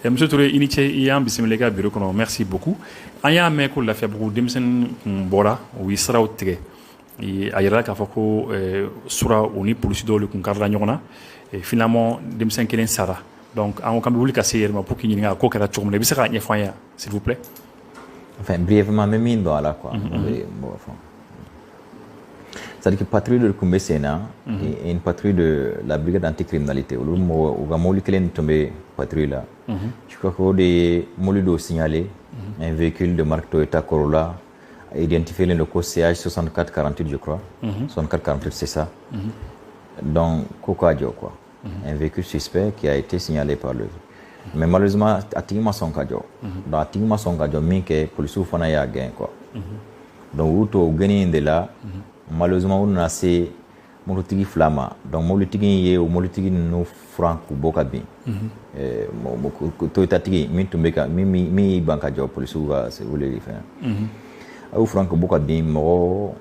Monsieur Touré, i ni ce, i y'an bisimila i ka bureau kɔnɔ, merci beaucoup. An y'a mɛn ko Lafiyabugu denmisɛnnin kun bɔra, u ye siraw tigɛ. A yirala k'a fɔ ko sura u ni polisi dɔw de kun karila ɲɔgɔn na. Finalement, denmisɛn kelen sara. Donc an ko k'an bɛ wuli ka se yɛrɛ ma pour k'i ɲininka a ko kɛra cogo min na. I bɛ se k'a ɲɛfɔ an ye, s'il vous plaît? Enfin, brièvement, n bɛ min dɔn a la quoi. C'est-à-dire que patrouille de tun bɛ sen na, une patrouille de la brigade anticriminalité, olu mɔgɔ u ka mobili kelen tun bɛ patrouille la. Je crois que o de ye mobili dɔw signalé, un véhicule de marque Toyota Corolla identifié le ko CH 6448, je crois. 6448, c'est ça. Donc ko k'a jɔ quoi. Un véhicule suspect qui a été signalé par le, mais malheureusement a tigi ma sɔn ka jɔ. Donc a tigi ma sɔn ka jɔ min kɛ, polisiw fana y'a gɛn quoi. Donc u y'u to o gɛnni in de la, malheureusement u nana se mototigi fila ma. Donc mobilitigi in ye o mobilitigi ninnu furan k'u bɔ ka bin. Toyota tigi min tun bɛ ka min y'i ban ka jɔ polisiw ka weleli fɛn, a y'u furan k'u bɔ ka bin, mɔgɔ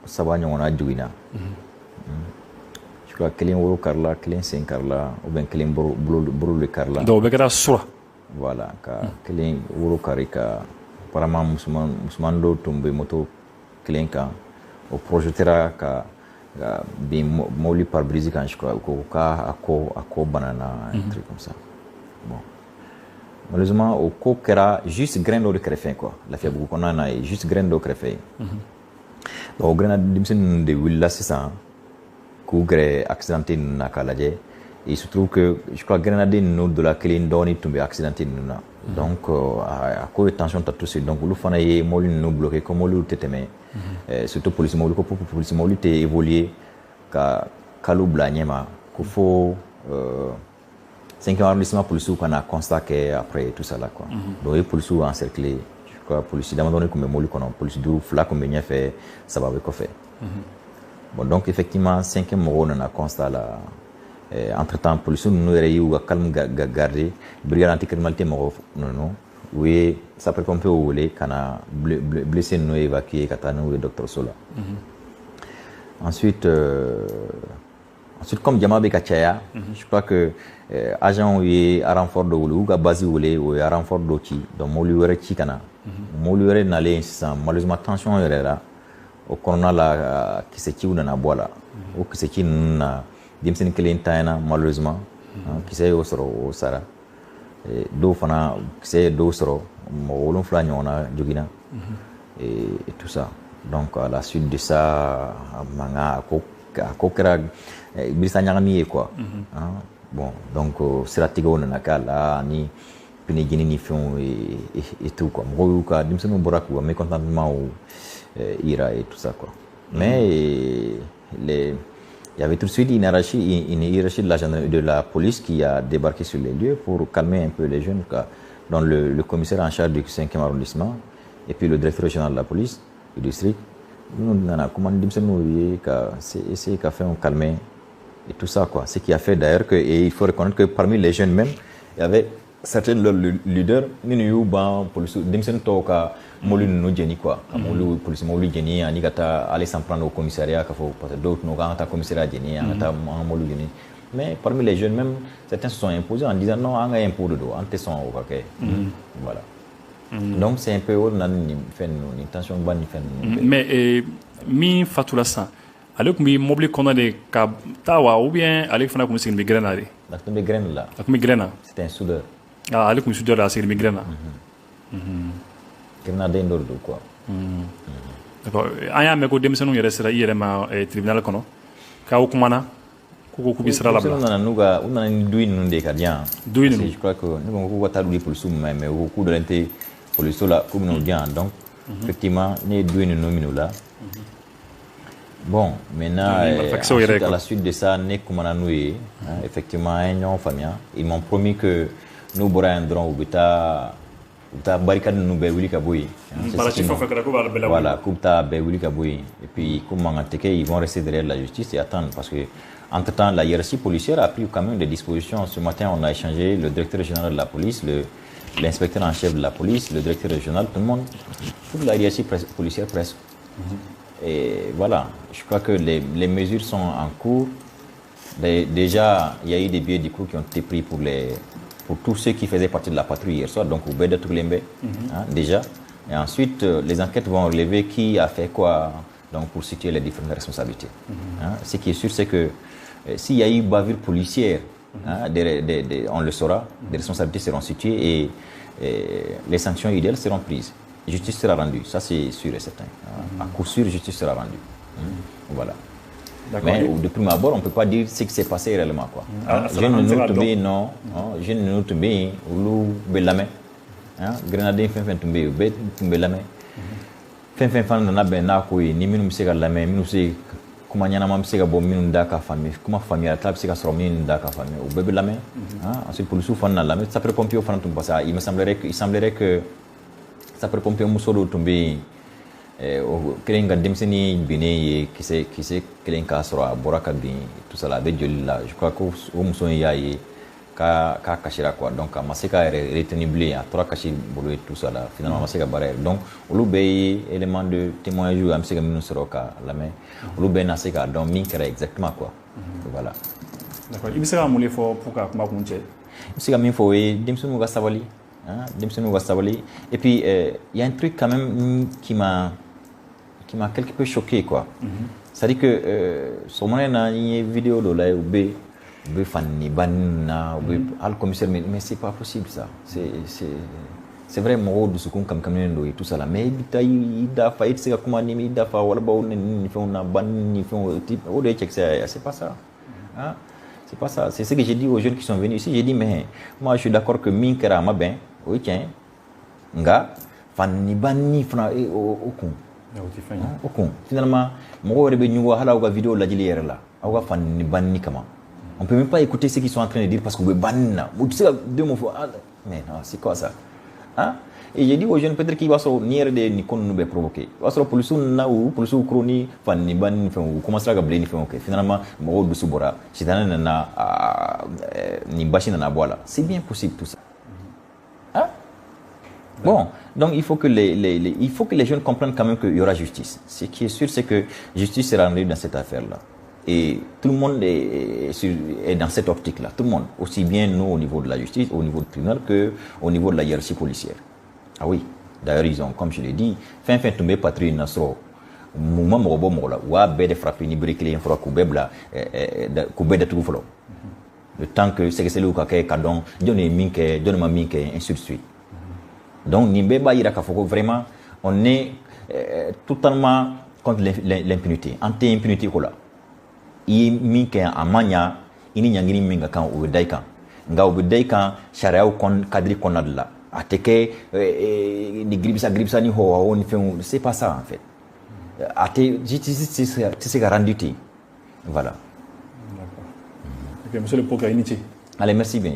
saba ɲɔgɔnna joginna. Je crois kelen woro karila, kelen sen karila, ou bien kelen bolo de karila. Donc o bɛɛ kɛra sura. Voilà, ka kelen woro kari ka apparemment musoman dɔw tun bɛ moto kelen kan, o projetera ka bin mobili pare-brise kan, je crois ko k'a a kɔ banana, un truc comme ça. Bon, malheureusement o ko kɛra juste grin dɔ de kɛrɛfɛ quoi, Lafiyabugu kɔnɔna na ye, juste grin dɔ kɛrɛfɛ yen. Donc o grin na, denmisɛnnin ninnu de wulila sisan k'u gɛrɛ accidenté ninnu na k'a lajɛ. Il se trouve que je crois grenade ninnu dɔ la kelen dɔɔni tun bɛ accidenté ninnu na. Donc a ko ye tension ta tout de suite. Donc olu fana ye mobili ninnu bloqué ko mobiliw tɛ tɛmɛ, surtout polisi mobili, ko polisi mobili tɛ évoluer ka kalo bila ɲɛ ma, ko fo cinquième arrondissement polisiw ka na constat kɛ après tout ça là quoi. Donc o ye polisiw encerclé. Je crois polisi damadɔni tun bɛ mobili kɔnɔ, polisi duuru, fila tun bɛ ɲɛfɛ, saba bɛ kɔfɛ. Bon, donc effectivement cinquième mɔgɔw nana constat la. Entre temps polisiw ninnu yɛrɛ y'u ka calme garder. Brigade anticriminalité mɔgɔw ninnu, u ye sapeur pompier wele ka na blessé ninnu évacuer ka taa n'u ye dɔgɔtɔrɔso la. Ensuite, comme jama bɛ ka caya, je crois que agent ye renfort dɔ wele, u ka base wele, o ye renfort dɔ ci. Donc mobili wɛrɛ ci ka na. Mobili wɛrɛ nalen sisan, malheureusement tension yɛrɛ la o kɔnɔna la, kisɛciw nana bɔ a la. O kisɛci ninnu na, denmisɛnnin kelen tanyana malheureusement, kisɛ y'o sɔrɔ, o sara. Dɔw fana kisɛ ye dɔw sɔrɔ, mɔgɔ wolonfila ɲɔgɔnna joginna et tout ça. Donc à la suite de ça, a mankan a ko kɛra birisa ɲagami ye quoi. Bon, donc siratigɛw nana k'a la ani pneu jeni ni fɛnw et tout quoi. Mɔgɔw y'u ka, denmisɛnninw bɔra k'u ka mécontentement yira et tout ça quoi. Mais les il y avait tout de suite une hiérarchie de la gendarmerie, de la police qui a débarqué sur les lieux pour calmer un peu les jeunes, quoi. Donc le commissaire en charge du 5e arrondissement et puis le directeur régional de la police du district, nous nana comment denmisɛnninw ye ka essayer ka fɛnw calmer et tout ça quoi. Ce qui a fait d'ailleurs que, et il faut reconnaître que parmi les jeunes même, il y avait certains de leurs leaders minnu y'u ban polisi denmisɛnnin tɔw ka mobili ninnu jeni quoi, ka mobili, polisi mobili jeni ani ka taa aller s'en prendre au commissariat, ka fɔ parce que dɔw tun ko k'an ka taa commissariat jeni, an ka taa an ka mobili jeni. Mais parmi les jeunes même, certains se sont imposés en disant non, an ka impôt de don, an tɛ sɔn o ka kɛ. Voilà. Donc c'est un peu o nana ni fɛn ninnu ni tension ba ni fɛn ninnu. Mais min fatula sisan, ale tun bɛ mobili kɔnɔ de ka taa wa, ou bien ale fana tun sigilen bɛ grin na de? A tun bɛ grin la. A tun bɛ grin na. C'était un soudeur. Ah, ale tun bɛ soudeur la, a sigilen bɛ grin na. Grenadin dɔ de don quoi. D'accord. An y'a mɛn ko denmisɛnninw yɛrɛ sera i yɛrɛ ma tribunal kɔnɔ, k'aw kumana, k'u ko k'u bɛ sira labila. Denmisɛnninw nana n'u ka, u nana ni douille ninnu de ka di yan. Douille ninnu. Je crois que ne ko k'u ka taa di polisiw ma, mais u ko k'u dɔlen tɛ polisiw la, k'u bɛn'u di yan. Donc effectivement ne ye douille ninnu minɛ u la. Bon, maintenant, ensuite, à la suite de ça, ne kumana n'u ye, effectivement an ye ɲɔgɔn faamuya. Ils m'ont promis que n'u bɔra yan dɔrɔn, u bɛ taa barricade ninnu bɛɛ wuli ka bɔ yen. Voilà, k'u bɛ taa bɛɛ wuli ka bɔ yen. Et puis ko mankan tɛ kɛ, ils vont rester derrière la justice et attendre parce que entre-temps, la hiérarchie policière a pris quand même des dispositions. Ce matin, on a échangé, le directeur général de la police, l'inspecteur en chef de la police, le directeur régional, tout le monde, toute la hiérarchie policière presque. Et voilà, je crois que les mesures sont en cours. Déjà, il y a eu des billets du coup qui ont été pris pour les, pour Pour tous ceux qui faisaient partie de la patrouille hier soir, donc u bɛɛ datugulen bɛ, hein, déjà. Et ensuite, les enquêtes vont relever qui a fait quoi, donc pour situer les différentes responsabilités. Hein. Ce qui est sûr, c'est que s'il y a eu bavure policière, hein, on le saura, des responsabilités seront situées et les sanctions idéales seront prises. Justice sera rendue, ça c'est sûr et certain. À coup sûr, justice sera rendue. Voilà. Mais de prime abord, on ne peut pas dire ce qui s'est passé réellement, quoi. Jeune ninnu tun bɛ yen nɔ, jeune ninnu tun bɛ yen, olu bɛ lamɛn. Grenade fɛn fɛn tun bɛ yen, u bɛɛ tun bɛ lamɛn. Fɛn fɛn fana nana bɛn n'a ko ye, ni minnu bɛ se ka lamɛn, minnu bɛ se kuma ɲɛnama bɛ se ka bɔ minnu da ka faamuya, kuma faamuyata bɛ se ka sɔrɔ minnu da ka faamuya, u bɛɛ bɛ lamɛn. Ensuite, polisiw fana na lamɛn, sapeur pompier fana tun, parce que il semblerait que sapeur pompier muso dɔw tun bɛ yen, o kelen ka denmisɛnnin binnen ye kisɛ kisɛ kelen k'a sɔrɔ a bɔra ka bin, tout ça la, a bɛ joli la. Je crois que o muso in y'a ye k'a kasira, quoi. Donc a ma se k'a yɛrɛ retenir bilen, a tora kasi bolo ye, tout ça la, finalement a ma se ka baara yɛrɛ. Donc olu bɛɛ ye élément de témoignage an bɛ se ka minnu sɔrɔ ka lamɛn, olu bɛɛ na se k'a dɔn min kɛra exactement, quoi. Voilà. D'accord. I bɛ se ka mun de fɔ pour ka kuma kun cɛ? I bɛ se ka min fɔ, o ye denmisɛnninw ka sabali, hein, denmisɛnninw ka sabali. Et puis il y a un truc quand même qui m'a quelque peu choqué, quoi. C'est-à-dire que sɔgɔmada in na, n ye vidéo dɔ lajɛ, u bɛ faniba na, u bɛ hali commissaire, mais c'est pas possible, ça. C'est vrai, mɔgɔw dusukun kamikaminen don et tout ça là, mais i bɛ taa i da fa, i tɛ se ka kuma ni i da fa walabaw ni fɛnw na, banni ni fɛnw, o de ye cɛkisɛya ye. C'est pas ça, hein, c'est pas ça. C'est ce que j'ai dit aux jeunes qui sont venus ici. J'ai dit: mais moi, je suis d'accord que min kɛra a ma bɛn, o ye tiɲɛ ye, nka faniba ni fana o kun o kun, finalement mɔgɔw yɛrɛ bɛ ɲugun hali aw ka vidéo lajɛli yɛrɛ la, aw ka fani banni kama. On peut même pas écouter ce qu'ils sont en train de dire parce que u bɛ banni na, u tɛ se ka deux mots fɔ. Mais non, c'est quoi ça, hein? Et j'ai dit aux jeunes, peut-être qu'il b'a sɔrɔ nin yɛrɛ de ye nin ko ninnu bɛɛ provoqué. I b'a sɔrɔ polisiw nana, u polisiw kuro ni fani banni ni fɛnw, u commencera ka bilen ni fɛnw kɛ, finalement mɔgɔw dusu bɔra, sitanɛ nana, nin basi nana bɔ a la. C'est bien possible, tout ça, hein. Bon, donc il faut que les jeunes comprennent quand même qu'il y aura justice. Ce qui est sûr, c'est que justice sera rendue dans cette affaire-là. Et tout le monde est dans cette optique-là. Tout le monde. Aussi bien nous au niveau de la justice, au niveau du tribunal, que au niveau de la hiérarchie policière. Ah oui. D'ailleurs, ils ont, comme je l'ai dit, fɛn fɛn tun bɛ patrouille na sɔrɔ, mun ma mɔgɔ bɔ mɔgɔ la, u y'a bɛɛ de frappé ni bere kelen fɔlɔ k'u bɛɛ bila, k'u bɛɛ datugu fɔlɔ. Le temps que sɛgɛsɛgɛliw ka kɛ ka dɔn jɔn ye min kɛ, jɔn ma min kɛ, ainsi de suite. Donc nin bɛɛ b'a yira k'a fɔ ko vraiment on est totalement contre l'impunité. An tɛ impunité ko la. I ye min kɛ a ma ɲa, i ni ɲangini min ka kan, o bɛ da i kan, nka o bɛ da i kan sariyaw cadre kɔnɔna de la. A tɛ kɛ ni giribisa giribisa ni hɔhɔhɔ ni fɛnw, c'est pas ça en fait. A tɛ justice tɛ se ka rendu ten, voilà. D'accord. Ok, monsieur le procureur, i ni ce. Allez, merci bien.